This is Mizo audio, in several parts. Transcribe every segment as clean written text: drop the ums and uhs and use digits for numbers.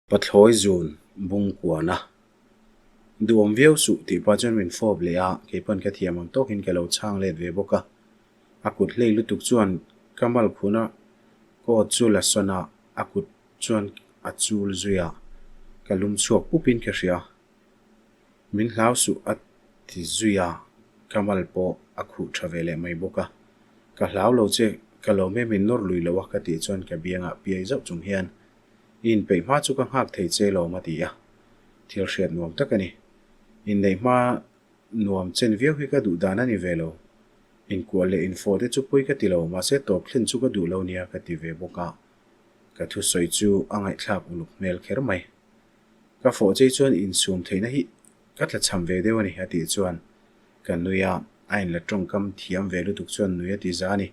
Pathlawi zun bung kuan a, Duhawm viau suh tih pah chuan min fawp leh a, keipawn ka thiam ang tawkin ka lo chhang let ve bawk a. A kut hlei lutuk chuan ka mal khuna coat chu la sawn a, a kut chuan a chul zui a, ka lum chhuak pupin ka hria. Min hlau suh a ti zui a, ka mal pawh a khuh tha ve leh mai bawk a. Ka hlau lo che, ka lawm e min nawr lui lo a ka tih chuan ka biangah piai zauh chung hian I inpeih hma chu ka nghak thei che lawm a ti a, thil hriat nuam tak a ni. Inneih hma nuam chen viau hi ka duh dan a ni ve lo. Inkuah leh infawh te chu pawi ka ti lo, mahse tawp thlen chu ka duh lo nia ka ti ve bawk a, ka thusawi chu a ngaihthlak uluk hmel kher mai. Ka fawh chei chuan insum theihna hi ka tlachham ve deuh a ni a tih chuan ka nui a, a inla tawngkam thiam ve lutuk chuan nui a ti za a ni.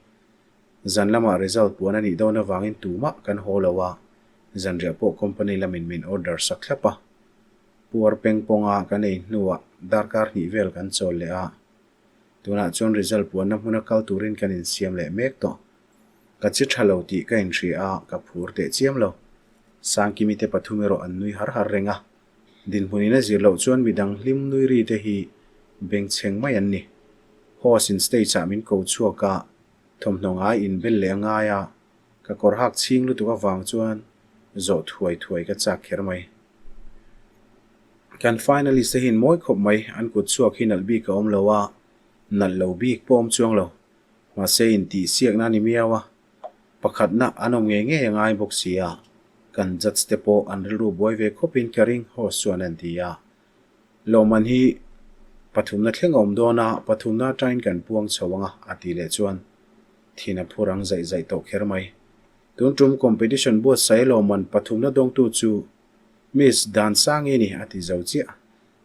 Zan lamah result puan a nih dawn avangin tumah kan haw lo a, zanriah pawh company lamin min order sak thlap a. Puar peng pawnga kan ei hnuah darkar hnih vel kan chawl leh a, tunah chuan result puanna hmuna kal turin kan insiam leh mek tawh. Ka chi tha lo tih ka inhria a, ka phur teh chiam lo. Sangkimi te pathum erawh an nui har har reng a, dinhmunin a zir loh chuan midang hlim nui ri te hi bengchheng mai an ni. Host in stage ah min ko chhuak a, Thawmhnaw ngai inbel leh a ngai a, ka kawr hak chhing lutuk avang chuan zawh thuai thuai ka chak kher mai. Kan finalist te hian mawi khawp mai, an kut chhuak hi nalh bik a awm lo a, nalh lo bik pawh awm chuang lo. Mahse intihsiakna a ni miau a, pakhatna an awm ngei ngei a ngai bawk si a, kan judge te pawh an rilru buai ve khawpin ka ring host chuan a inti a. Lawmman hi pathumna thleng a awm dawn a, pathumna atangin kan puang chho ang a, a tih leh chuan thin a phur ang zaih zaih tawh kher mai. Tun tum competition buatsaih lawmman pathumna dawngtu chu Miss Dansangi a ni, a ti zo chiah.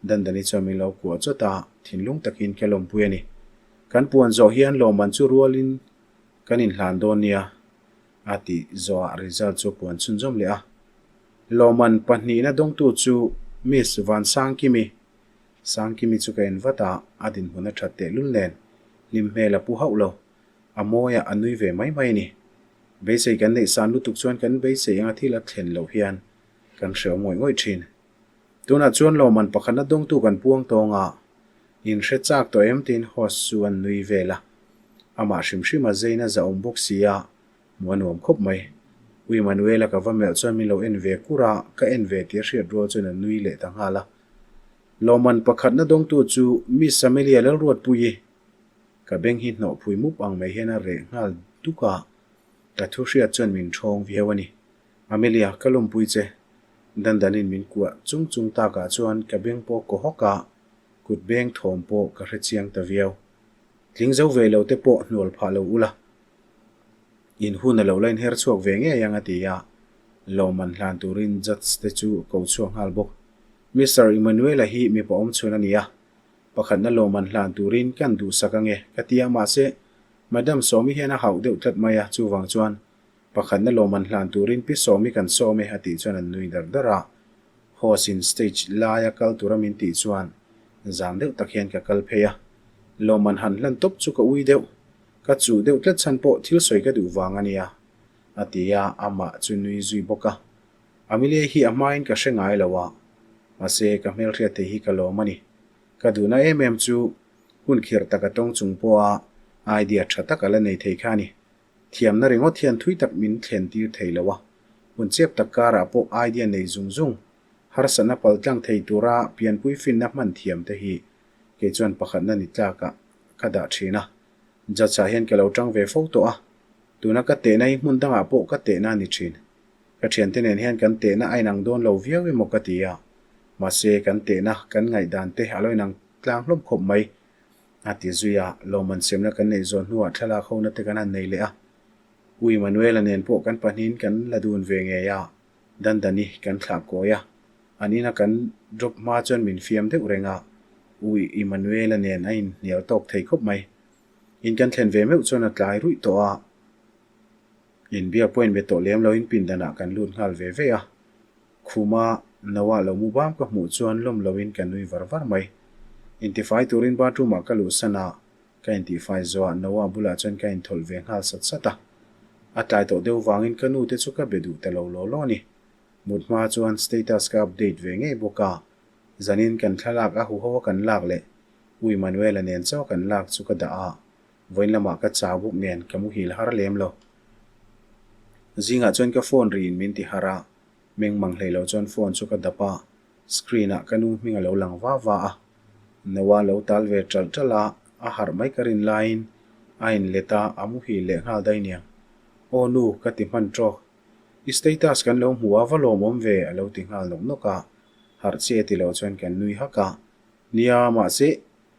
Dandani chuan min lo kuah chawt a, thinlung takin ka lawmpui a ni. Kan puan zawh hian lawmman chu rualin kan inhlan dawn nia, a tih zawhah result chu a puan chhunzawm leh a. Lawman pahnihna dawngtu chu Miss Vansangkimi. Sangkimi chu ka en vat a, a dinhmun a that tehlul nen hlim hmel a pu hauh lo. A mawiah a nui ve mai mai a ni. Beisei kan neih san lutuk chuan kan beisei anga thil a thlen loh hian kan hreawm ngawih ngawih thin. Tunah chuan lawman pakhatna dawngtu kan puang tawng a, in hre chak tawh em tiin host chu an nui vel a. Amah hrim hrim a zeina zahawm bawk si a, Hmuh a nuam khawp mai. U Emmanuela ka va melh chuan min lo en ve kur a, ka en ve tih a hriat rual chuan a nui leh ta nghal a. Lawmman pakhatna dawngtu chu Miss Amelia Lalruatpuii. Ka beng hi hnawh phui mup ang mai hian a reh nghal duk a, ka thu hriat chuan min ṭhawng viau a ni. Amelia, ka lawmpui che. Dandanin min kuah chung chung takah chuan ka beng pawh kaw hawk a, kut beng thawm pawh ka hre chiang ta viau. Tling zo ve lo te pawh hnual phah lo ula. In hun a lo la inher chhuak ve ngei ang a ti a, lawmman hlan turin judge te chu ko chhuak nghal bawk. Mister Emmanuel-a hi mipa awm chhun a ni a, pakhatna lawmman hlan turin kan duhsak ange ka ti a, mahse Madam Sawmi hian a hauh deuh tlat mai a, chuvang chuan pakhatna lawmman hlan turin Pi Sawmi kan sawm e a tih chuan an nui dar dar a, Host in stage laia kal tura min tih chuan zam deuh tak hian ka kal phei a, lawmman han hlan tawp chu ka ui deuh. Ka chuh deuh tlat chhan pawh thil sawi ka duh vang a nia, a ti a, amah chu nui zui bawk a. Amelia hi a hmain ka hre ngai lo a, mahse ka hmelhriat thei hi ka lawm a ni. Ka duhna em em chu hun khirh tak a tawng chung pawha idea tha tak a la nei thei kha a ni. Thiamna ringawt hian thui tak min thlen tir thei lo a, hun chep tak karah pawh idea nei zung zung, harsatna paltlang thei tura pianpui finna hman thiam te hi kei chuan pakhatna ni tlakah ka dah thin a. Judge ah hian ka lo tang ve fo tawh a, tuna ka tehna hi hmun dangah pawh ka tehna a ni thin. Ka thiante nen hian kan tehna a inang dawn lo viau emaw ka ti a, mahse kan tehna kan ngaihdan te a lo inang tlang hlawm khawp mai a ti zui a, lawmman semna kan neih zawh hnuah thlalak hona te kan han nei leh a. U Emmanuel-a nen pawh kan pahnihin kan la dun ve ngei a, Dandani kan thlah kawi a, an ina kan drop hma chuan min fiam deuh reng a, U Emmanuel-a nen a inhnial tawk thei khawp mai. In kan thlen ve meuh chuan a tlai ruih tawh a, inbiak pawh inbe tawh lem loin pindanah kan lut nghal ve ve a. Khuma Noah lo mu bam ka hmuh chuan lawm loin ka nui var var mai. Intifai turin bathroom-ah ka luhsan a, Ka intihfai zuah Noah bulah chuan ka inthawlh ve nghal sat sat a. A tlai tawh deuh vangin ka nu te chu ka be duh ta lo law law a ni. Mut hma chuan status ka update ve ngei bawk a, zanin kan thlalak a huho a kan lak leh U Emmanuel-a nen chauh kan lak chu ka dah a, vawiin lamah ka chau bawk nen ka muhil har lem lo. Zingah chuan ka phone riin min ti harh a, meng mang hlei lo chuan phone chu ka dap a, screen ah ka nu hming a lo lang va va a. Noah lo tal ve ṭalh ṭalh a, a harh mai ka rin laiin a inlet a, a muhil leh nghal daih niang. Aw nu, ka ti hman ṭawk. I status kan lo hmu a, va lawmawm ve, a lo ti nghal nawk nawk a. Harh chiah ti lo chuan kan nui hak a. Nia, mahse,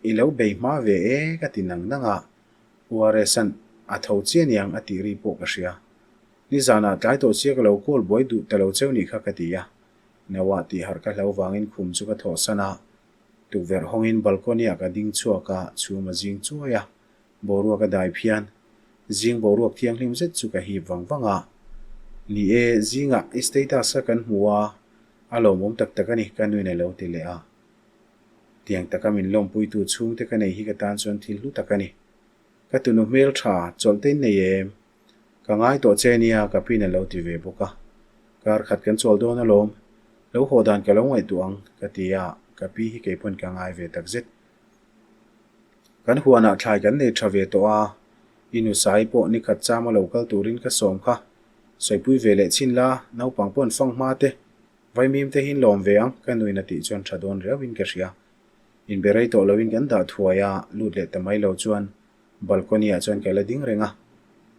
i lo bei hma ve e, ka ti nang nang a. URS-a'n a tho chiah niang a tih ri pawh ka hria. Nizanah tlai tawh chiah ka lo call buai duh ta lo cheu nih kha ka ti a. Noah tih harh ka hlo vangin khum chu ka thawhsan a. Tukverh hawngin balcony-ah ka ding chhuak a, chhum a zing chuai a. Boruak a dai phian. Zing boruak thianghlim zet chu ka hip vang vang a. Ni e, zingah i status kha kan hmu a, a lawmawm tak tak a ni, ka nuin a lo ti leh a. Tiang taka min lawmpuitu chhungte ka nei hi ka tan chuan thil hlu tak a ni. Ka tunu hmel tha, chawlh te in nei em? Ka ngai tawh che nia, ka pin a lo ti ve bawk a. Kar khat kan chawl dawn alawm, lo haw dan ka lo ngaihtuah ang, ka ti a, ka pi hi kei pawn ka ngai ve tak zet. Kan huanah thlai kan nei tha ve tawh a, i nu Sai pawh ni khat chama lo kal turin ka sawm kha. Sawipui ve leh chhin la, naupang pawn fang hma te, vaimim te hi in lawm ve ang, ka nuin a tih chuan tha dawn riauin ka hria. Inbe rei tawh loin kan dah thuai a, lut leh ta mai lo chuan Balcony ah chuan ka la ding reng a,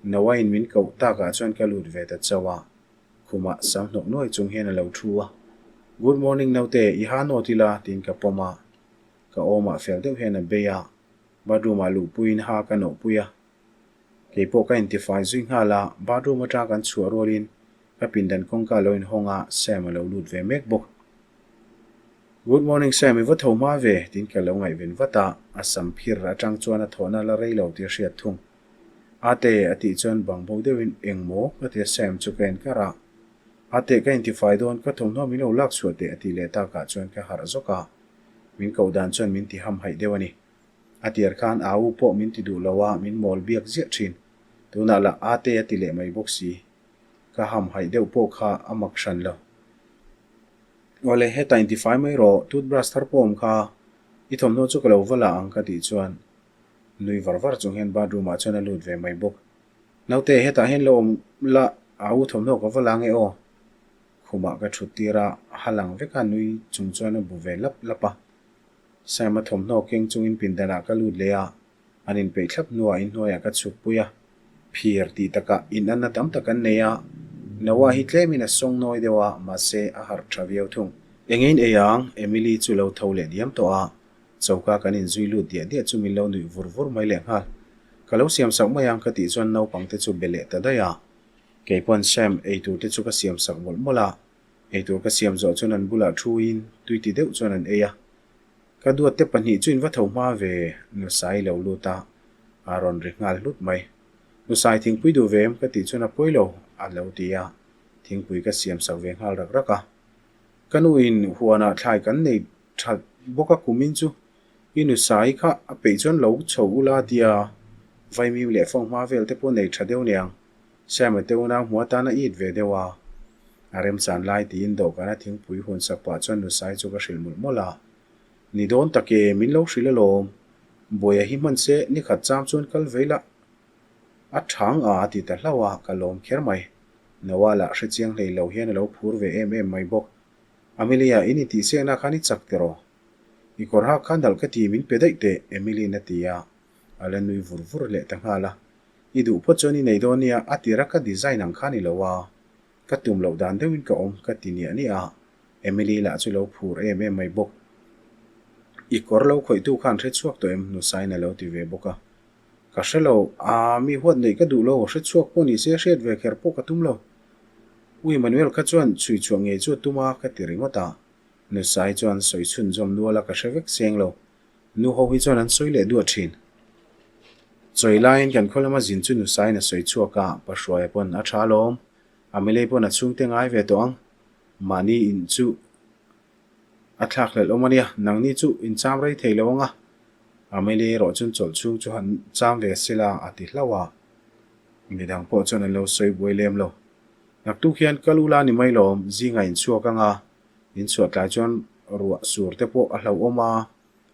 Noah in min koh tak ah chuan ka lut ve ta chauh a, khumah sam hnawk nuai chung hian a lo thu a. Good morning naute, i ha nawt ila tiin ka pawm a, ka awmah fel deuh hian a bei a, bathroom ah luhpuiin ha ka nawhpui a. Keipawh ka intifai zui nghal a, bathroom atang kan chhuah rualin ka pindan kawngka a lo inhawng a, Sam a lo lut ve mek bawk. Good morning Sam, i va tho hma ve? tiin ka lo ngaihven vat a, a sam phir atang chuan a thawhna la rei lo tih a hriat thung. Ate, a tih chuan bang bo deuhin eng maw? ka ti a Sam chu ka en kar a. Ate, ka intifai dawn, ka thawmhnaw min lo lak chhuah teh a tih leh takah chuan ka harh zawk a, min koh dan chuan min ti hamhaih deuh a ni. A tir khan au pawh min ti duh lo a, min mawl biak ziah thin. Tunah lah Ate a ti leh mai bawk si. Ka hamhaih deuh pawh kha a mak hran lo. Awle, hetah intifai mai rawh, toothbrush thar pawh awm kha, i thawmhnaw chu ka lo va la ang ka tih chuan nui var var chung hian bathroom ah chuan a lut ve mai bawk. Naute, hetah hian lo awm la, a u thawmhnaw ka va la nge aw? Khumah ka thut tir a, ha lang vek a nui chung chuan a bu ve lap lap a. Sam a thawmhnaw keng chungin pindanah ka lut leh a, An inpeih thlap hnuah inhnuaiah ka chhukpui a, phir tih takah inanna tam tak an nei a, Noah hi tlemin a sawng nawi deuh a, mahse a harh tha viau thung. Engein ei ang, Emily chu lo tho leh diam tawh a, choka kan inzui lut diah diah chu min lo nuih vur vur mai leh nghal. Ka lo siam sak mai ang ka tih chuan naupang te chu be leh ta daih a. Keipawn Sam eitur te chu ka siam sak mawlh mawlh a, eitur ka siam zawh chuan an bulah thuin tui ti deuh chuan an ei a. Ka duatte pahnih chu in va tho hma ve, Nusai lo lut a, a rawn ri nghal hlut mai. Nusai thingpui duh ve em ka tih chuan a pawi lo, a lo ti a, thingpui ka siam sak ve nghal rak rak a. Ka nu in huanah thlai kan nei that bawk a kumin chu i Nusai kha a peih chuan lo chho ula a tia, vaimim leh fawng hma vel te pawh nei tha deuh niang, Sam a te unau hmu atana it ve deuh a, a remchan lai tiin dawhkana thingpui hun sak pah chuan Nusai chu ka hrilh mawlh mawlh a. Ni dawn tak e, min lo hrilh alawm. Buaia hi hman se ni khat cham chuan kal vei lah. A thang a a ti ta hlauh a, ka lawm kher mai. Noah lah hre chiang hlei lo hian a lo phur ve em em mai bawk. Amelia, in intihsiakna khan i chak tiraw? I kawr hak kha nalh ka ti min pe daih teh, Emily-in a ti a. A la nui vur vur leh ta nghal a. I duh phawt chuan i nei dawn nia, a tira ka design ang kha ni lo a, ka tum loh dan deuhin ka awm ka ti niah niah a, Emily lah chu lo phur em em mai bawk. I kawr lo khawihtu khan hre chhuak tawh em? Nusain a lo ti ve bawk a. Ka hre lo, aa mi huat neih ka duh lo, hre chhuak pawh ni se hriat ve kher pawh ka tum lo. U Emmanuel kha chuan chhui chhuah ngei chu a tum a ka ti ringawt a, Nusai chuan sawi chhunzawm nual a ka hre vek seng lo. Nu ho hi chuan an sawi leh duah thin. Chawi laiin kan khaw lama zin chu Nusaiin a sawi chhuak a, Pa Hruaia pawn a tha alawm. Amelei pawn a chhungte ngai ve tawh ang. Mahni in chu a thlak hlelh awm a nia, nangni chu in cham rei thei lo ang a. Amelei erawh chuan chawlh chhung chu han cham ve se la a ti hlauh a. Midang pawh chuan an lo sawi buai lem lo. Naktuk hian kal ula ni mai lawm, zingah in chhuak ang a, in chhuah tlai chuan ruah sur te pawh a hlauhawm a,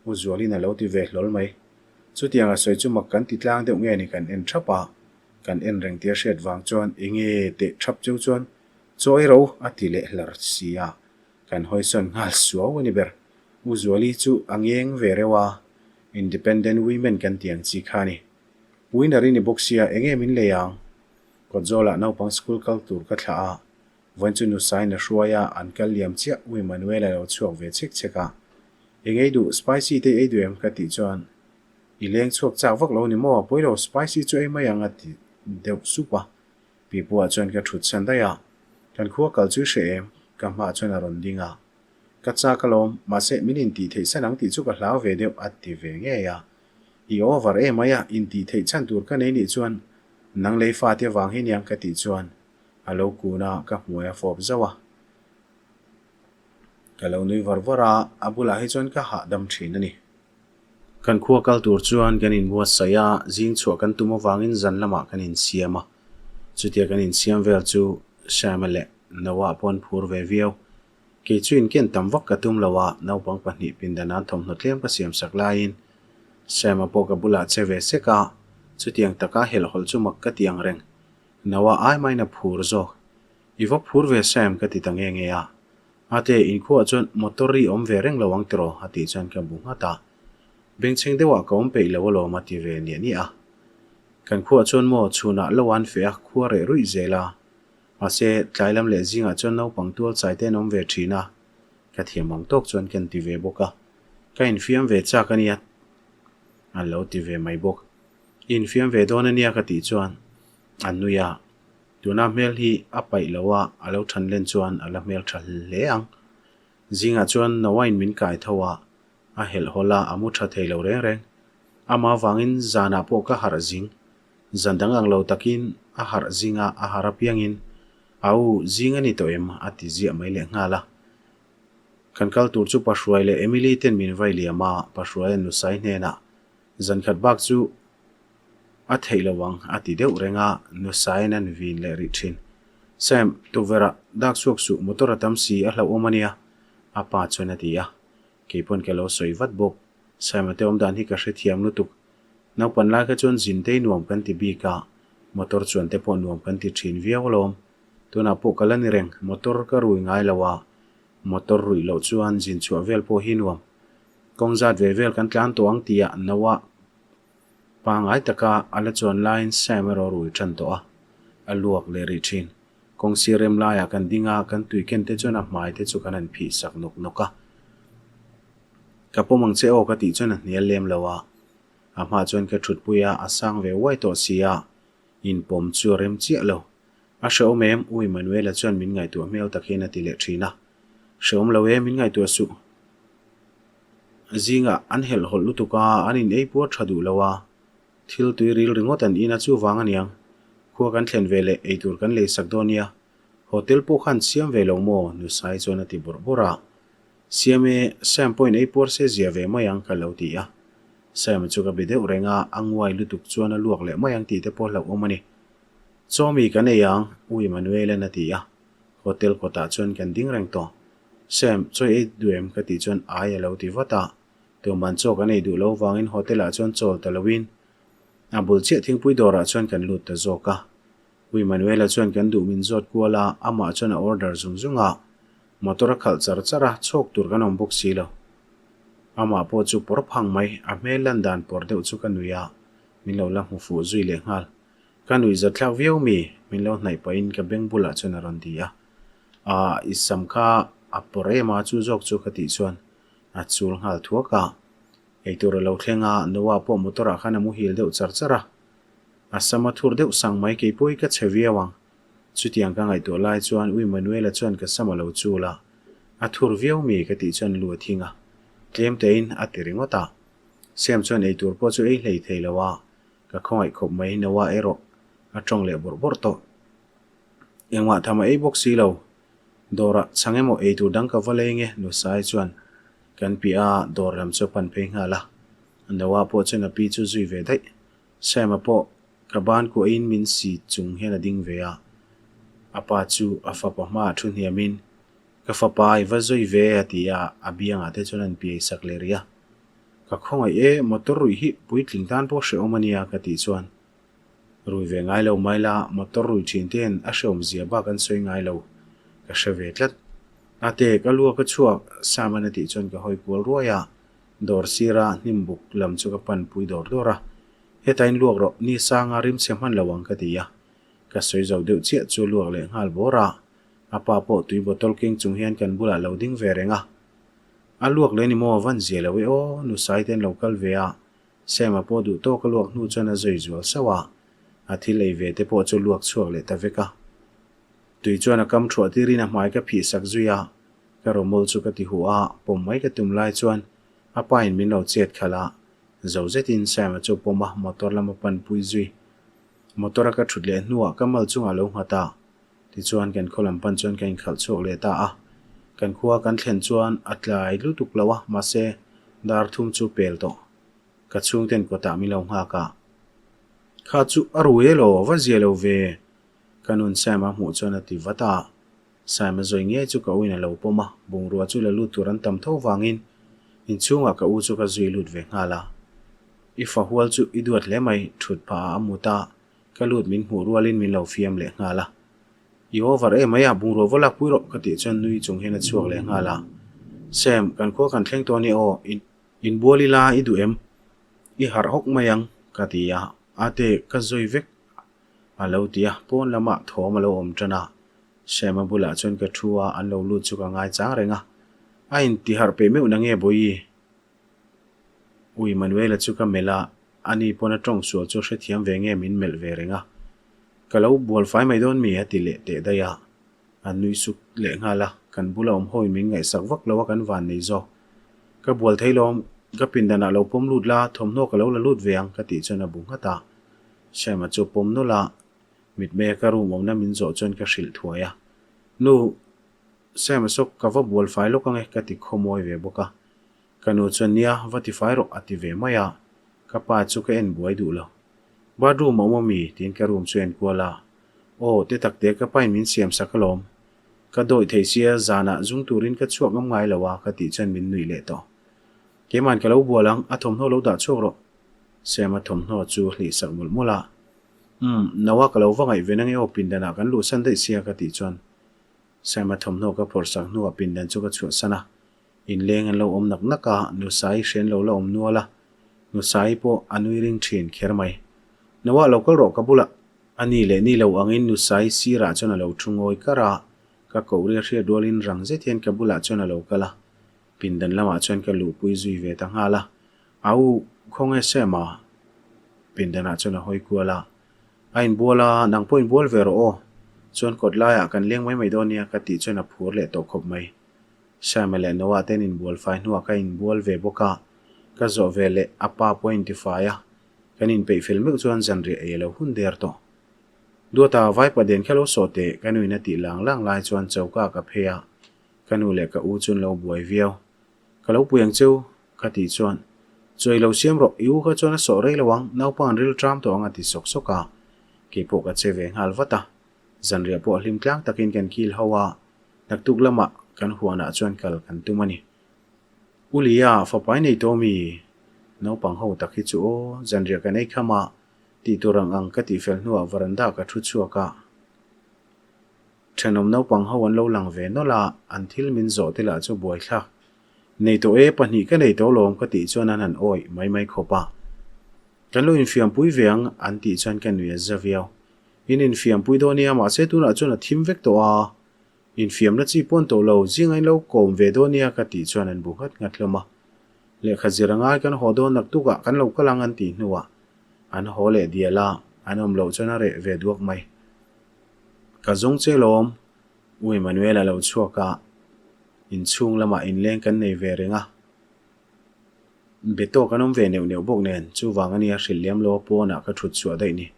U Zualin a lo ti ve hlawl mai. Chutiang a sawi chu mak kan ti tlang deuh nge ni kan en thap a, kan en reng tia hriat vang chuan enge teh thap cheu chuan chaw ei ro a ti leh hlar si a, kan hawisawn nghal suau a ni ber. U Zuali chu a ngeng ve reuh a, Independent Women kan ti ang chi kha a ni. Winner i ni bawk sia enge min lei ang? Kawtzawlah naupang school kal tur ka thlah a, vawiin chu Nusain a hruai a, an kal liam chiah U Emmanuel a lo chhuak ve chek chek a. Eng ei duh, spicy te ei duh em? ka tih chuan, I leng chhuak chak vak lo ni maw? Pawi lo, spicy chu ei mai ang a ti deuh sup a. Pipuah chuan ka thut chhan daih a, Kan khua kal chu i hre em? Ka hmaah chuan a rawn ding a. Ka chak alawm, mahse min intih theih san ang tih chu ka hlau ve deuh a ti ve ngei a. I over em mai a, intih theih chhan tur ka nei nih chuan nang lei fate vang hi niang ka tih chuan a lo kun a, ka hmuai a fawp zauh a. Ka lo nui var var a, a bulah hi chuan ka hahdam thin a ni. Kan khua kal tur chuan kan inbuatsaih a, zing chhuah kan tum avangin zan lamah kan insiam a. Chutia kan insiam vel chu Sam-a leh Noah pawh an phur ve viau. Kei chu inken tam vak ka tum lo a, naupang pahnih pindan an thawmhnaw tlem ka siam sak laiin Sam-a pawh ka bulah che ve sek a, chutiang taka helhhawlh chu mak ka ti ang reng. Noah ai main a phur zawk. I va phur ve Sam ka ti ta nge nge a. Ate, inkhuaah chuan motor ri awm ve reng lo ang tiraw? a tih chuan ka bu nghat a. Bengchheng deuhah ka awm peih lo alawm a ti ve niah niah a. Kan khuaah chuan maw chhunah lo an feh a, khua reh ruih zel a. Mahse, tlai lam leh zingah chuan naupang tual chai te an awm ve thin a, ka thiam ang tawk chuan ka inti ve bawk a. Ka infiam ve chak a nia, an lo ti ve mai bawk. I infiam ve dawn a nia ka tih chuan an nui a. Tuna hmel hi a paih lo a, a lo than len chuan a la hmel tha hle ang. Zingah chuan Noah-in min kai tho a, a helh hawl a, a mu tha thei lo reng reng. Amah avangin zanah pawh ka harh zing. Zan dang ang lo takin a harh zing a, a harh apiangin, Au, zing a ni tawh em? a ti ziah mai leh nghal a. Kan kal tur chu Pahruai leh Emily ten min vai liam a, Pahruaia'n Nusai hnenah, Zan khat bak chu a theih lo ang, a ti deuh reng a, Nusaiin an vin leh rih thin. Sam, tukverhah dak chhuak suh, motor a tam si, a hlauhawm a nia, a pa chuan a ti a. Kei pawn ka lo sawi vat bawk. Saima te awm dan hi ka hrethiam lutuk. Naupan lai kha chuan zin tei nuam kan ti bik a, motor chuan te pawh nuam kan ti thin viau alawm. Tunah pawh ka la ni reng, motor ka rui ngai lo a, motor ruih loh chuan zin chhuah vel pawh hi nuam. Kawng zat ve vel kan tlan tawh ang tih ah Noah pangai taka a la chuan laiin Sam erawh rui tan tawh a, a luak leh rih thin. Kawng sir rem laiah kan ding a, kan tui ken te chuan a hmai te chu kan han phih sak nawk nawk a. Ka pawm ang che aw ka tih chuan a hnial lem lo a, a hmaah chuan ka thutpui a, a sang ve uai tawh si a, inpawm chu a rem chiah lo. A hrehawm em? U Emmanuela chuan min ngaihtuah hmel tak hian a ti leh thin a. Hrehawm lo e, min ngaihtuah suh. Zingah an helhhawlh lutuk a, an in ei puar tha duh lo a. Thil tui ril ringawt an in a chuvang aniang. Khua kan thlen ve leh eitur kan lei sak dawn nia. Hotel pawh khan siam ve lo maw? Nusai chuan a ti bawrh bawrh a. Siam e, Sam pawhin ei puar se zia ve mai ang ka lo ti a. Sam chu ka be deuh reng a, a nguai lutuk chuan a luak leh mai ang tih te pawh hlauhawm a ni. Chaw mi kan ei ang, U Emmanuel-a'n a ti a. Hotel kawtah chuan kan ding reng tawh. Sam, chaw ei duh em? ka tih chuan ai a lo ti vat a. Tuman chaw kan ei duh lo vangin hotel ah chuan chawl ta loin a bul chiah thingpui dawrah chuan kan lut ta zawk a. U Emmanuela chuan kan duh min zawt kual a, amah chuan a order zung zung a. Motor a khalh char char a, chhawk tur kan awm bawk si lo. Amah pawh chu pawr phang mai, a hmel lan dan pawr deuh chu ka nui a, min lo la hmu fuh zui leh nghal. Ka nuih zat thlak viau mi, min lo hnaih pahin ka beng bulah chuan a rawn ti a. Aah, i sam kha a pawr em a, chu zawk chu ka tih chuan A chul nghal thuak a. Eitur a lo thleng a, Noah pawh motor ah khan a muhil deuh char char a. A sam a thur deuh sang mai kei pawh hi ka che viau ang. Chutiang ka ngaihtuah lai chuan Ui Manuela chuan ka sam a lo chul a. A thur viau mi ka tih chuan lu a thing a. Tlem tein a ti ringawt a. Sam chuan eitur pawh chu ei hlei thei lo a. Ka khawngaih khawp mai Noah erawh a tawng leh bawrh bawrh tawh. Engmah tham a ei bawk si lo. Dawrah chhang emaw eitur dang ka va leng e, Nusai chuan kan piah a dawr lam chu a pan phei nghal a. Noah pawh chuan a pi chu zui ve daih. Sam-a pawh ka ban kuahin min si chung hian a ding ve a. A pa chu a fapa hmaah thu hniamin, Ka fapa i va zawi ve a ti a, a biangah te chuan an piai sak leh rih a. Ka khawngaih e, motor ruih hi puitling tan pawh hrehawm a nia ka tih chuan rui ve ngai lo mai la, motor rui thin ten a hrehawm zia bak an sawi ngai lo, ka hre ve tlat. Ate, ka lua ka chhuak, Sam-an a tih chuan ka hawi kual ruai a, dawr sira hnim buk lam chu ka pan pui dawr dawr a. Hetah in luak rawh, ni sanga rim chhe hman lo ang ka ti a. Ka sawi zo deuh chiah chu luak leh nghal bawr a, a pa pawh tui bottle keng chung hian kan bulah lo ding ve reng a. A luak leh ni maw van zia lo e aw, nu Sai te an lo kal ve a, Sam-a pawh duh tawk a luak hnu chuan a zawi zual sauh a, a thil ei ve te pawh chu luak chhuak leh ta vek a. Tui chuan a kam thuah tirin a hmai ka phih sak zui a, ka rawmawl chu ka ti huh a, pawm mai ka tum lai chuan a pa in min lo chet khalh a, zo zetin Sam-a chu pawm a, motor lama panpui zui. Motor a ka thut leh hnuah ka mal chungah lo nghat a, tichuan kan khaw lam pan chuan ka inkhalh chhuak leh ta a. Kan khua kan thlen chuan a tlai lutuk lo a, mahse dar thum chu pel tawh. Ka chhungten kawtah min lo nghak a. Kha chu a rui elaw, va zia lo ve, ka nun Sam a hmuh chuan a ti vat a. Sam a zawi ngei chu ka uin a lo pawm a, bungrua chu la lut tur an tam tho vangin inchhungah ka u chu ka zui lut ve nghal a. I fa hual chu i duat hle mai, thut phah ah a mut a, ka lut min hmuh rualin min lo fiam leh nghal a. I over em mai a, bungrua va lak pui rawh ka tih chuan nui chung hian a chhuak leh nghal a. Sam, kan khua kan thleng tawh a ni aw, inbual ila i duh em? I harh hawk mai ang ka ti a, ate ka zawi vek a lo ti a, pawn lamah thawm a lo awm tan a. Sam-a bulah chuan ka thu a, an lo lut chu ka ngai chang reng a. A intiharh peih meuh na nge Bawihi? Ui Manuela chu ka melh a, ani pawn a tawng sual chu hrethiam ve nge min melh ve reng a. Ka lo bual fai mai dawn mi? a ti leh teh daih a. A nui suk leh nghal a, kan bula awm hawiin min ngaihsak vak lo a kan van nei zawk. Ka bual thei lawm, ka pindanah lo pawm lut la, thawmhnaw ka lo la lut ve ang ka tih chuan a bu nghat a. Sam-a chu pawm nawlh a, mitmei a ka room awmna min zawh chuan ka hrilh thuai a. Nu, Sam-a saw ka va bual fai lawk ange ka ti khawmawi ve bawk a. Ka nu chuan nia, va ti fai rawh a ti ve mai a, ka pa chu ka en buai duh lo. Bathroom a awm ami? tiin ka room chu a en kual a. Aw, te tak te ka pain min siam sak alawm. Ka dawih thei sia, zanah zung turin ka chhuak ngam ngai lo a ka tih chuan min nuih leh tawh. Keiman ka lo bual ang, a thawmhnaw lo dah chhuak rawh. Sam-a thawmhnaw chu hlih sak mawlh mawlh a. Umm, Noah ka lo va ngaih ve nange aw pindanah kan luhsan daih sia ka tih chuan Sam-a thawmhnaw ka phawrh sak hnuah pindan chu ka chhuahsan a. Inleng an lo awm nak nak a, Nusai hrian lo la awm nual a, Nusai pawh a nui ring thin kher mai. Noah lo kal rawh ka bulah. A ni leh ni lo angin Nusai sirah chuan a lo thu ngawi kar a, ka koh ria hriat rualin rang zet hian ka bulah chuan a lo kal a, pindan lamah chuan ka luhpui zui ve ta nghal a, Au, khawnge Sam a? Pindanah chuan a hawi kual a, A inbual a, nang pawh inbual ve rawh aw, chuan kawt laiah kan leng mai mai dawn nia ka tih chuan a phur leh tawh khawp mai. Sam-a leh Noah te an inbual fai hnuah ka inbual ve bawk a, ka zawh ve leh a pa pawh a intifai a, kan inpeih fel meuh chuan zanriah ei a lo hun der tawh. Duata, vaipa den kha lo sawh teh, ka nuin a tih lang lang lai chuan choka ka phei a, ka nu leh ka u chu an lo buai viau. Ka lo pui ang cheu, ka tih chuan, Chaw i lo siam rawh, i u kha chuan a sawh rei lo ang, naupang an ril ṭam tawh ang a ti sawk sawk a, keipawh ka che ve nghal vat a, zanriah pawh hlim tlang takin kan kil ho a, Naktuk lamah kan huanah chuan kal kan tum a ni. U Lia, fapai nei tawh mi? Naupang ho tak hi chu aw, zanriah kan ei kham a, tih tur ang ang ka tih fel hnuah veranda ka thu chhuak a. Thenawm naupang ho an lo lang ve nawlh a, an thil min zawh te lah chu buaithlak. Nei tawh e, pahnih ka nei tawh lawm ka tih chuan an han awih mai mai khawp a. Kan lo infiampui ve ang an tih chuan ka nui a za viau. In infiampui dawn nia, mahse tunah chuan a thim vek tawh a. Infiamna chi pawn tawh lo, zinga in lo kawm ve dawn nia ka tih chuan an bu nghat nghat hlawm a. Lehkha zir a ngai kan haw dawn naktukah kan lo kal ang an tih hnuah an haw leh dial a, an awm loh chuan a reh ve duak mai. Ka zawng che lawm, U Emmanuel a lo chhuak a, inchhung lamah inleng kan nei ve reng a. Be tawk an awm ve neuh neuh bawk nen, chuvang a nia hrilh liam lo a pawnah ka thut chhuah daih ni.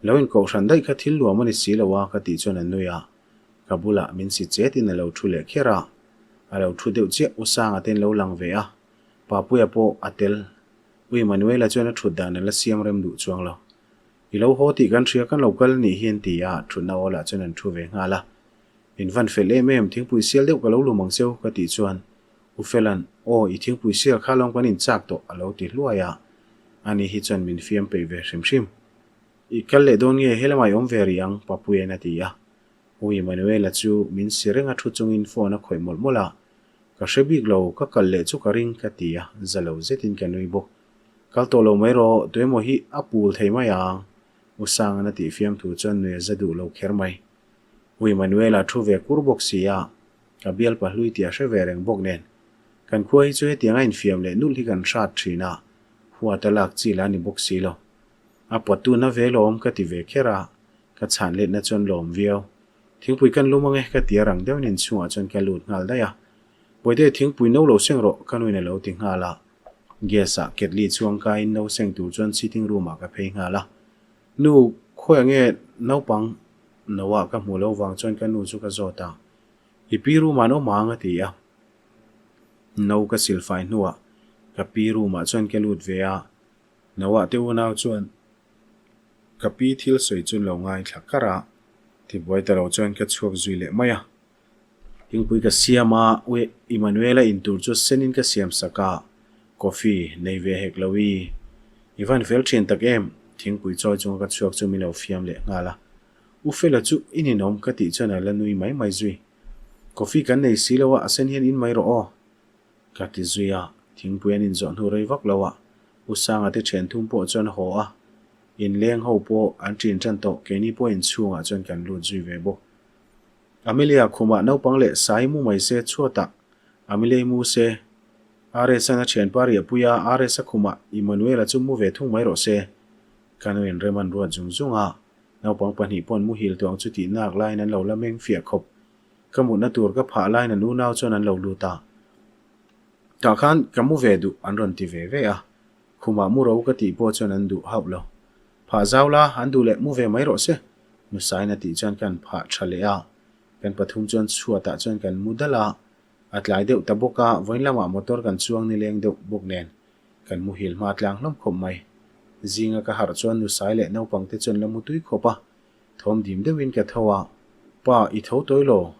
Lo inkohhran daih kha thil nuam a ni si lo a ka tih chuan a nui a, ka bulah min si chetin a lo thu leh kher a, a lo thu deuh chiah U Sanga te in lo lang ve a, Papuia pawh a tel, U Emmanuela chuan a thut dan a la siam rem duh chuang lo. I lo haw tih kan hria kan lo kal nih hi an ti a, thutna awlah chuan an thu ve nghal a. In van fel em em, thingpui sial deuh ka lo lum ang cheu ka tih chuan U Fela'n, Aw, i thingpui sial kha lawm kan inchak tawh a lo ti hluai a. Ani hi chuan min fiam peih ve hrim hrim. I kal leh dawn nge helamah i awm ve rih ang Papuia'n a ti a. U Emmanuela chu min si reng a thu chungin phone a khawih mawlh mawlh a. Ka hre bik lo, ka kal leh chu ka ring ka ti a, za lo zetin ka nui bawk. Kal tawh lo mai rawh, tuemaw hi a pul thei mai ang U Sanga'n a tih fiam thu chuan nui a za duh lo kher mai. U Emmanuela thu ve kur bawk si a, ka bial pahlui tih a hre ve reng bawk nen. Kan khua hi chu hetiang a infiam leh nulh hi kan hrat thin a, huat a lak chi la ni bawk si lo. A pawttu na ve lawm ka ti ve kher a, ka chhan letna chuan lawm viau. Thingpui kan lum ange ka ti a rang deuhin inchhungah chuan ka lut nghal daih a. Bawihte thingpui no lo seng rawh ka nuin a lo ti nghal a. Gas ah ketli chhuang kaiin no seng tur chuan sitting room ah ka phei nghal a. Nu, khawiah nge naupang no ah ka hmuh loh vang chuan ka nu chu ka zawt a. I pi room ah an awm ang a ti a. No ka silfai hnuah ka pi room ah chuan ka lut ve a. Noah te unau chuan ka pi thil sawi chu lo ngaithla kar a, tibuai ta lo chuan ka chhuak zui leh mai a. Thingpui ka siam a, Ui Emmanuel-a in tur chu senin ka siam sak a, coffee nei ve hek lo i. I van fel thin tak em? Thingpui chawi chunga ka chhuak chu min lo fiam leh nghal a. U Fela chu i ninawm ka tih chuan a la nui mai mai zui. Coffee kan nei si lo a, a sen hian in mai rawh aw. Ka ti zui a, thingpui an inzawh hnu rei vak lo a, U Sanga te thian thum pawh chuan haw a, inleng ho pawh an ṭin ṭan tawh, keini pawh inchhungah chuan kan lut zui ve bawk. Amelia khumah naupang leh sai mu mai se chhuatah Amelia-i mu se, RS-a'n a thianpa riahpui a, RS-a khumah Emmanuel-a chu mu ve thung mai rawh se. Ka nu in rem an ruat zung zung a, naupang pahnih paw'n muhil tawh ang chu tih nak laiin an lo la meng fiah khawp. Ka mutna tur ka phah laiin an unau chuan an lo lut a. Tah khan ka mu ve duh an rawn ti ve ve a. Khumah mu ro ka tih pawh chuan an duh hauh lo. Phah zau la, an duh leh mu ve mai rawh se. Nusain a tih chuan kan phah tha leh a. Kan pathum chuan chhuatah chuan kan mu dal a. A tlai deuh ta bawk a, vawiin lamah motor kan chuang nileng deuh bawk nen kan muhil hma tlang hlawm khawp mai. Zinga ka harh chuan Nusai leh naupangte chuan la mu tui khawp a. Thawm dim deuhin ka tho a, Pa, i tho tawi lo?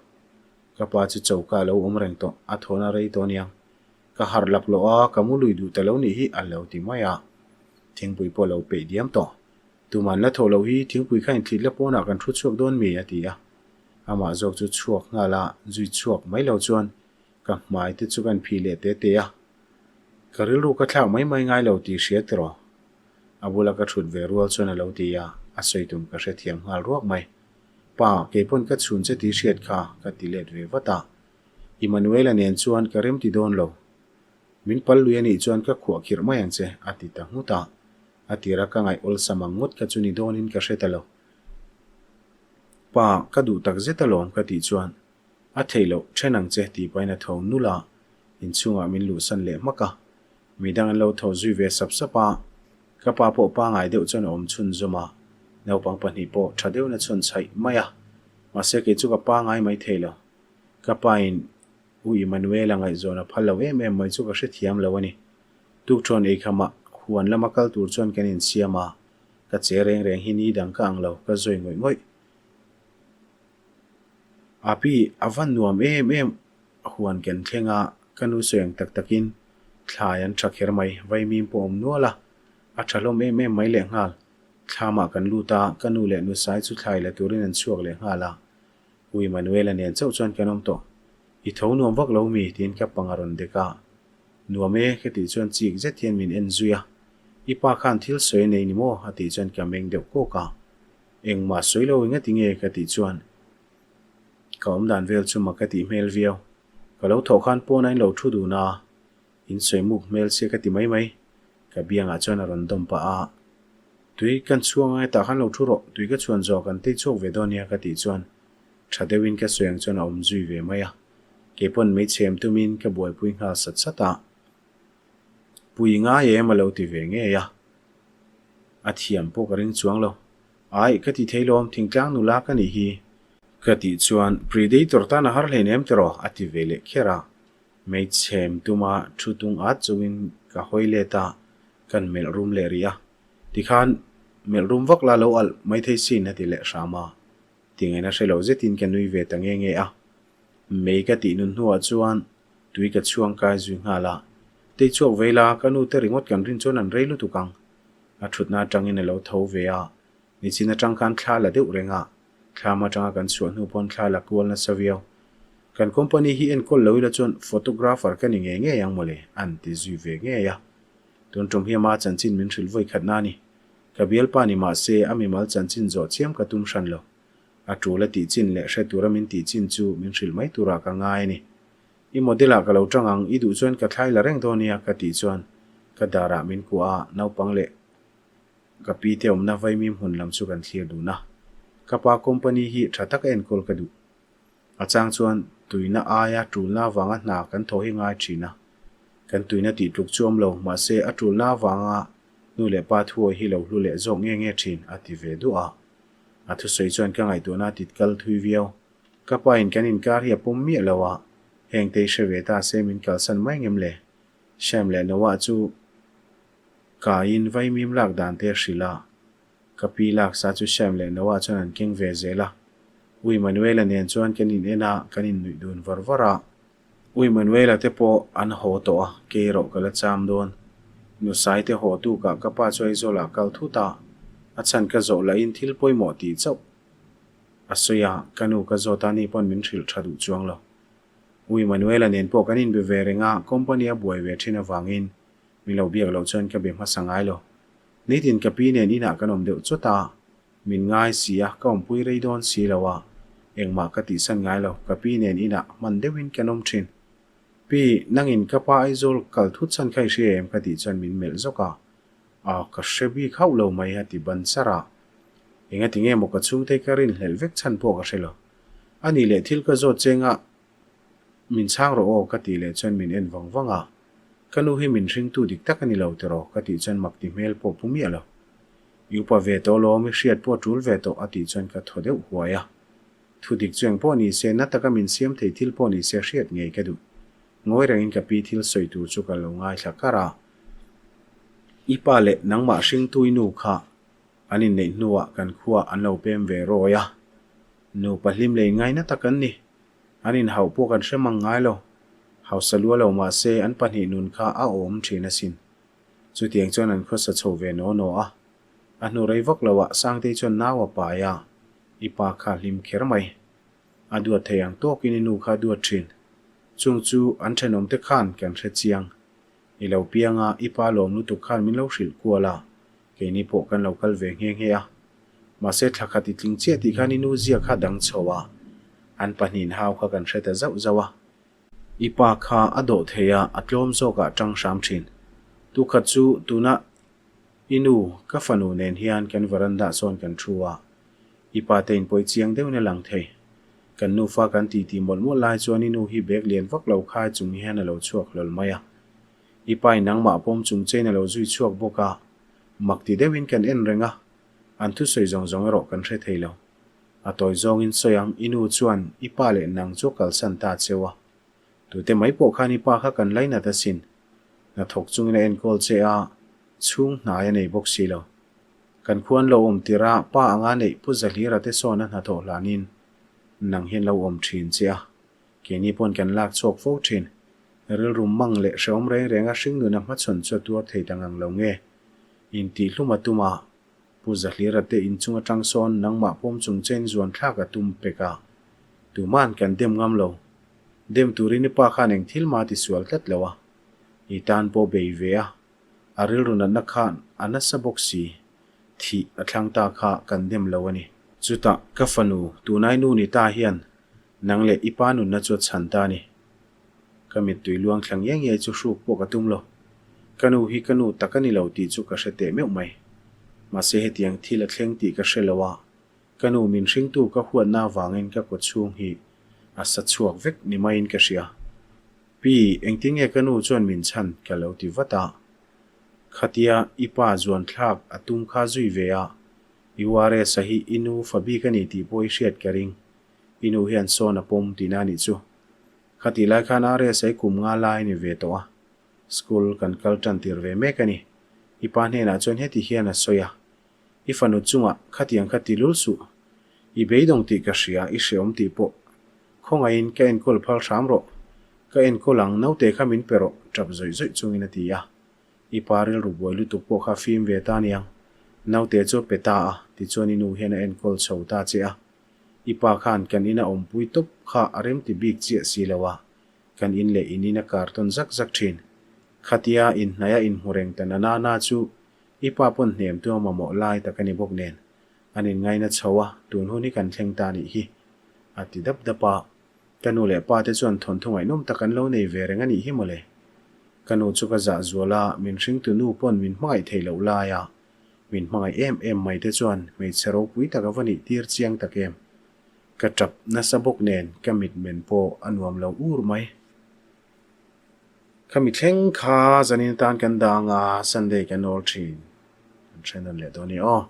Ka pa chu choka a lo awm reng tawh, a thawhna rei tawh aniang. Ka harh lak loh a, ka mu lui duh ta lo nih hi a lo ti mai a. Thingpui pawh a lo peih diam tawh. Tuman la thawh loh hi thingpui kha inthlit la pawnah kan thu chhuak dawn mi? a ti a. Amah zawk chu chhuak nghal a, zui chhuak mai lo chuan ka hmai te chu kan phih leh te te a. Ka rilru ka thlak mai mai ngai lo tih hria tiraw? A bula ka thut ve rual chuan a lo ti a, a sawi tum ka hrethiam nghal ruak mai. Pa, keipawn ka chhun che tih hriat kha ka ti let ve vat a. Emmanuela nen chuan ka rem ti dawn lo. Min pal lui anih chuan ka khuah khirh mai ang che, a ti ta nghut a. A tira ka ngaih awlsam ang ngawt kha chu ni dawnin ka hre ta lo. Pa, ka duh tak zet alawm ka tih chuan a theih loh then ang che tih pahin a tho nulh a, inchhungah min luhsan leh hmak a. Mi dang an lo tho zui ve sap sap a, ka pa pawh pangai deuh chuan a awm chhun zawm a, naupang pahnih pawh tha deuhin a chhawn chhaih mai a, mahse kei chu ka pangai mai thei lo. Ka pain U Emmanuel-a ngaihzawn a phal lo em em mai chu ka hrethiam lo a ni. Tukṭhuan eikhamah huan lama kal tur chuan kan insiam a, ka che reng reng hi ni dang ka ang lo, ka zawi ngawih ngawih. Api, a va nuam em em Huan kan thleng a, ka nu sawi ang tak takin thlai an tha kher mai, vaimim pawh awm nual a, a tha hlawm em em mai lehnghal. Thlamah kan lut a, ka nu leh nusai chu thlai la turin an chhuak lehnghal a. U Emmanuel-a nen chauh chuan kan awm tawh. I tho nuam vak lo mi? tiin ka pang a rawn dek a. Nuam e, ka tih chuan chik zet hian min en zui a. I pa khan thil sawi a nei ni maw? a tih chuan ka meng deuh kawk a. Engmah sawi lo engati nge? ka tih chuan Ka awm dan vel chu mak ka tih hmel viau. Ka lo thawh khan pawn a in lo thu dun a, in sawi muk hmel sia ka ti mai mai. Ka biangah chuan a rawn dawm pah a, Tui kan chhuang ange tah khan lo thu rawh, tui ka chhuan zawh kan tei chhuak ve dawn nia ka tih chuan tha deuhin ka sawi ang chuan a awm zui ve mai a. Keipawn meichhem tumin ka buaipui nghal sat sat a. Pui ngai em a lo ti ve ngei a. A thiam pawh ka ring chuang lo. Aih, ka ti thei lawm, thingtlang nula ka nih hi. Ka tih chuan Predator tan a har hlein em tiraw? a ti ve leh kher a. Hmeichhem tuma thu tung at chungin ka hawi let a, kan melh rum leh rih a. Tikhan Melh rum vak la lo alh maithei sin a ti leh hram a. Tingaina hre lo zetin ka nui ve ta nge nge a. Mei ka tih nun hnuah chuan tui ka chhuang kai zui nghal a. Tei chhuak vei la, ka nu te ringawt kan rin chuan an rei lutuk ang. A thutna atangin a lo tho ve a. Nichin atang khan thla la deuh reng a. Thlam atanga kan chhuah hnu pawn thla la kual nasa viau. Kan company hi enkawl lo ila chuan photographer ka ni ngei ngei ang mawle, an ti zui ve ngei a. Tun tum hi ama chanchin min hrilh vawi khatna a ni. Ka bialpa ni mah se a mimal chanchin zawh chiam ka tum hran lo. A tul a tih chin leh hre tura min tih chin chu min hrilh mai turah ka ngai a ni. I model ah ka lo tang ang, i duh chuan ka thlai la reng dawn nia ka tih chuan ka darah min kuah a, naupang leh ka pi te awmna vaimim hmun lam chu kan thlir dun a. Ka pa company hi tha taka enkawl ka duh. A chang chuan tuina aia tulna avanga hna kan thaw hi ngai thin a. Kan tuina tih tluk chu awm lo, mahse a tulna avanga nu leh pa thuawi hi lo hlu leh zawk nge nge thin a ti ve duah a. A thusawi chuan ka ngaihtuahna a tit kal thui viau. Ka pa in kan inkar hi a pawm miah lo a, heng te hi hre ve ta se min kalsan mai ngem le? Shem leh Noah chu kaiin vaimim lak dan te a hrilh a. Ka pi laksa chu Shem leh Noah chuan an keng ve zel a. U Emmanuela nen chuan kan in en a, kan in nuih dun var var a. U Emmanuela te pawh an haw tawh a, kei erawh ka la cham dawn. Nusai te haw tukah ka pa chu Aizawl ah kal thut a, a chhan ka zawh lahin thil pawimawh tih chauh a sawi a, ka nu ka zawt a ni pawn min hrilh tha duh chuang lo. U Emmanuela nen pawh kan inbe ve reng a, company a buai ve thin avangin min lo biak loh chuan ka be hmasa ngai lo. Nitin ka pi nen inah kan awm deuh chawt a, min ngai si a, ka awmpui rei dawn si lo a, engmah ka tihsan ngai lo, ka pi nen inah hman deuhin kan awm thin. Pi, nangin ka pa Aizawl kal thut chhan kha i hria em? ka tih chuan min melh zawk a, a, ka hre bik hauh lo mai a ti ban char a. Engati nge maw ka chhungte ka rinhlelh vek chhan pawh ka hre lo. A nih leh thil ka zawt cheng a, Min chhang rawh aw ka tih leh chuan min en vang vang a, ka nu hi min hringtu dik tak a ni lo tiraw ka tih chuan mak ti hmel pawh pu miah lo. I upa ve tawh lawm i hriat pawh a tul ve tawh a tih chuan ka thaw deuh huai a. Thu dik chu eng pawh ni se na taka min siam thei thil pawh ni se hriat ngei ka duh. Ngawi rengin ka pi thil sawi tur chu ka lo ngaithla kar a. I pa leh nangmah hringtu i nu kha an inneih hnuah kan khuaah an lo pem ve rawi a. Nupa hlim leh inngaina tak an ni. An inhauh pawh kan hre mang ngai lo. Hausa lua lo mah se an pahnih nun kha a awm thin asin. Chutiang chuan an khawsa chho ve naw naw a. A hnu rei vak lo ah Sangtei chuan nau a pai a, i pa kha hlim kher mai. A duat thei ang tawkin i nu kha a duat thin. Chung chu an thenawmte khan kan hre chiang. I lo piang a, i pa lawm lutuk khan min lo hrilh kual a, keini pawh kan lo kal ve nghe nghe a. Mahse thla khat i tling chiah tih khan i nu zia kha dang chho a, an pahnihin hau kha kan hre ta zauh zauh a. I pa kha a dawh thei a, a tlawm zawkah tang hram thin. Tukhat chu tuna i nu ka fanu nen hian kan veranda sawn kan thu a, i pa te inpawih chiang deuhin a lang thei. Kan nufa kan titi mawlh mawlh lai chuan i nu hi bag lian vak lo khai chung hian a lo chhuak hlawl mai a. I pa in nangmah pawm chung chein a lo zui chhuak bawk a, mak ti deuhin kan en reng a, an thusawi zawng zawng erawh kan hre thei lo. A tawi zawngin sawi ang, i nu chuan i pa leh nang chu a kalsan ta cheu a. Tute mai pawh khan i pa kha kan lainat asin. Hnathawk chungin a enkawl che a, chhung hnai a nei bawk si lo. Kan khuan lo awm tirh a, pa anga neih Pu Zahlira te sawn a hnathawh hlanin nang hian lo awm thin che a. Keini pawn kan lak chhuak fo thin. Rilru mang leh hrehawm reng reng a hringnun a hmachhawn chu a tuar thei ta ngang lo nge? Intihhlum a tum a, Pu Zahlira te inchung atang sawn nangmah pawm chung chen zuan thlak a tum pek a. Tuman kan dem ngam lo. Dem turin i pa khan eng thil mah a tisual tlat lo a. I tan pawh bei ve a. A rilru natna khan a nasa bawk si. Thih a thlang ta kha kan dem lo a ni. Chutah ka fanu tunai nu ni ta hian nang leh i pa nunna chu a chhan ta a ni. Ka mittui luang thla ngiai ngiai chu hruk pawh ka tum lo. Ka nu hi ka nu tak a ni lo tih chu ka hre teh meuh mai. Mahse hetiang thil a thleng tih ka hre lo a, ka nu min hringtu ka huatna avangin ka kawchhung hi a sa chhuak vek ni maiin ka hria. Pi, engtin nge ka nu chuan min chhan ka lo ti vat a. Khatia i pa zuan thlak a tum kha zui ve a, i URS-a hi i nu fa bik a ni tih pawh i hriat ka ring. I nu hian sawn a pawm tihna a nih chu. Khatih lai khan RSA kum nga lai a ni ve tawh a, school kan kal tan tir ve mek a ni. I pa hnenah chuan heti hian a sawi a. I fanu chungah khatiang kha ti lul suh. I beidawng tih ka hria, i hreawm tih pawh. Khawngaihin ka enkawl phal hram rawh. Ka enkawl ang, naute kha min pe rawh, tap zawih zawih chungin a ti a. I pa rilru buai lutuk pawh kha fim ve ta aniang. Naute chu a pe ta a, tichuan i nu hian a enkawl chho ta che a. I pa khan kan ina awmpui tawp kha a remti bik chiah si lo a, kan in leh in in a kar tawn zak zak thin. Khatia inhnaia inhmu reng ta na na na chu i pa pawn hnem tu a mamawh lai tak a ni bawk nen, an inngaina chho a, tun hun hi kan thleng ta nih hi, a ti dap dap a. Ka nu leh pa te chuan thawnthu ngaihnawm tak an lo nei ve reng a nih hi mawle. Ka nu chu ka zah zual a, min hringtu nu pawn min hmangaih theih loh lai a, min hmangaih em em mai te chuan hmeichhe ropui tak a va nih tir chiang tak em. Ka tap nasa bawk nen ka mitmen pawh a nuam lo ur mai. Khami thleng kha zanin atan kan dang a, Sunday kan awl thin. Kan hre nawn leh dawn i aw.